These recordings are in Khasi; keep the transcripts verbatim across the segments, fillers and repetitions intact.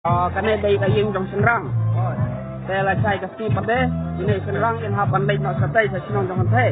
Ah, kane dei ka ïing jong shynrang. Te lashai ka sngi pat de, ine i shynrang in hap ban leit noh shatei sha shnong jong kynthei.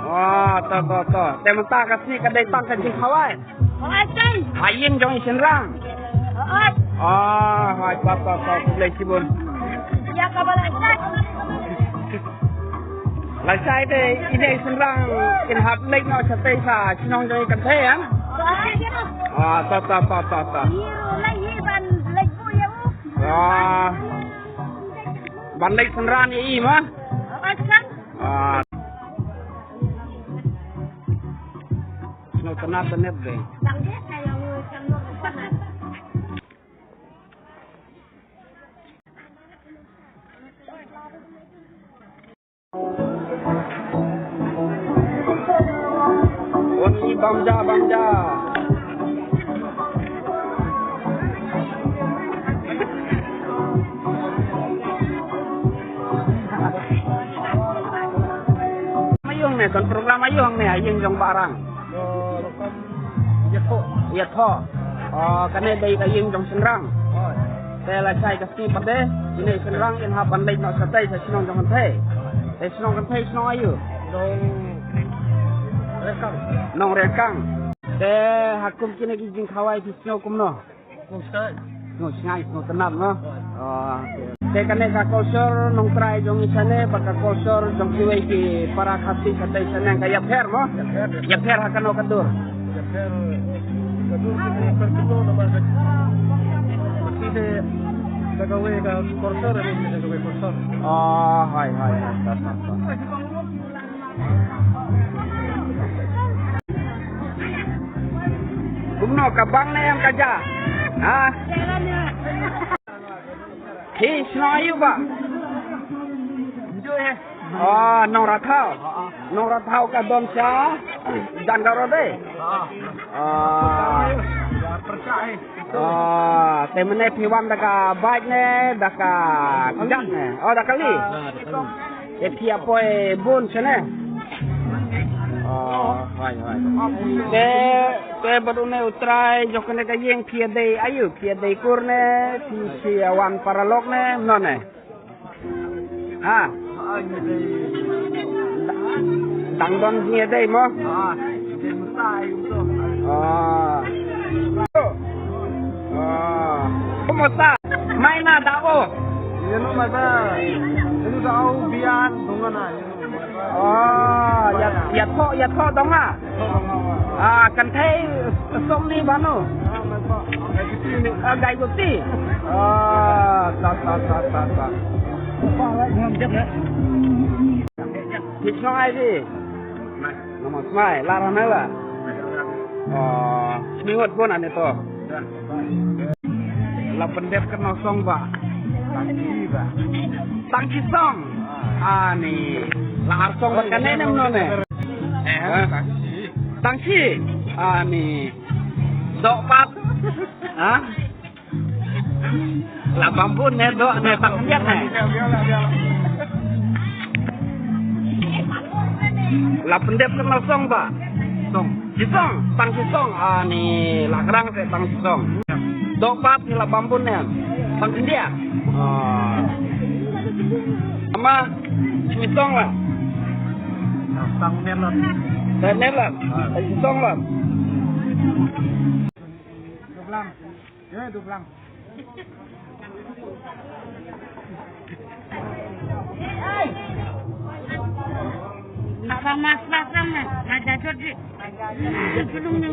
Oh, to, to, to. Te mynta ka sngi ka dei tang ka jingkhawai. Hooid, Trai. Ha ïing jong i shynrang. Hooid. Ah, hooid, to, to, to, khublei shibun. Ïa kaba la ïa. Lashai te ine i shynrang kin hap leit noh shatei sha shnong jong i kynthei, em? Hooid. Ah, to, to, to, to, to. Ïa, leit hi ban leit buh ïa u. Ah. Ban leit synran ïa i ma? Hooid, Trai. Ah. Sngewtynnat tynnat de. Wan i bam ja, bam ja. Aïu ne, don program aïu ne, aïu jong Bah Rang? Ïathoh. Ïathoh. Oh, kane dei ka ïing jong shynrang. Te lashai ka sngi pat de, ine i shynrang in hap ban leit noh shatei sha shnong jong kynthei. Te shnong kynthei shnong aïu? Nongrengkang. Nongrengkang. Te ha kum kine ki jingkhawai phi sngew kumno? Sngewsngaiñ. Sngewsngaiñ, sngewtynnat mo? Oh, okay. Te kane ka culture nongtrai jong ngi shane bad ka culture jong kiwei ki para Khasi shatei shaneng ka ïapher mo? Ïapher, ïapher. Ïapher ha kano ka dur? Ïapher ka dur kane ka dur namar ka, ka kawei ka culture, kawei ka culture. Oh, hai, hai, hai. Kumno, ka bang ne em ka ja? Ha? Phi shnong aïu bah? Oh, Nongrathao. Nongrathao ka don sha Dangarode. Ah. Ah, te mynne phi wan da ka bike ne, da ka kjat ne? Oh, da kali. Te phi ïa poi bun shane? Oh, hooid, hooid. Te, te bad une u trai jong kane ka ïing phi ïa dei aïu? Phi ïa dei kur ne, phi, phi ïa wan paralok ne, mano ne? Ha? Dang don jingïadei mo? Ah. Ah. Kumusta? Mai na da o. Ïa no mata. Dau bian dong na. Oh, ya ya tho ya tho dong ah. Ah, kan thei song ni bano. Ah, gai guti. Ah, ta ta ta ta ta. Thik song ai di. Namar smai, la rana la. Oh, smiwat bon ane to. La pyndep kano song ba. Tang ki song. Ani. La ar song ba kane nem no ne. Eh, tang ki. Ani. Dok pat. Ha? La bambu ne dok ne tang pyndep ne. La pyndep kano song ba. Song. Sisong, tang sisong. Ah, ni la krang se tang sisong. Dok pat ni la bambu ne. Tang India. Ah. Ama sisong la. Tang Netherlands. Tang Netherlands. Tang sisong la. Dublang. Ya, dublang. Apa mas pasang na? Ada jodi. Sebelum ni.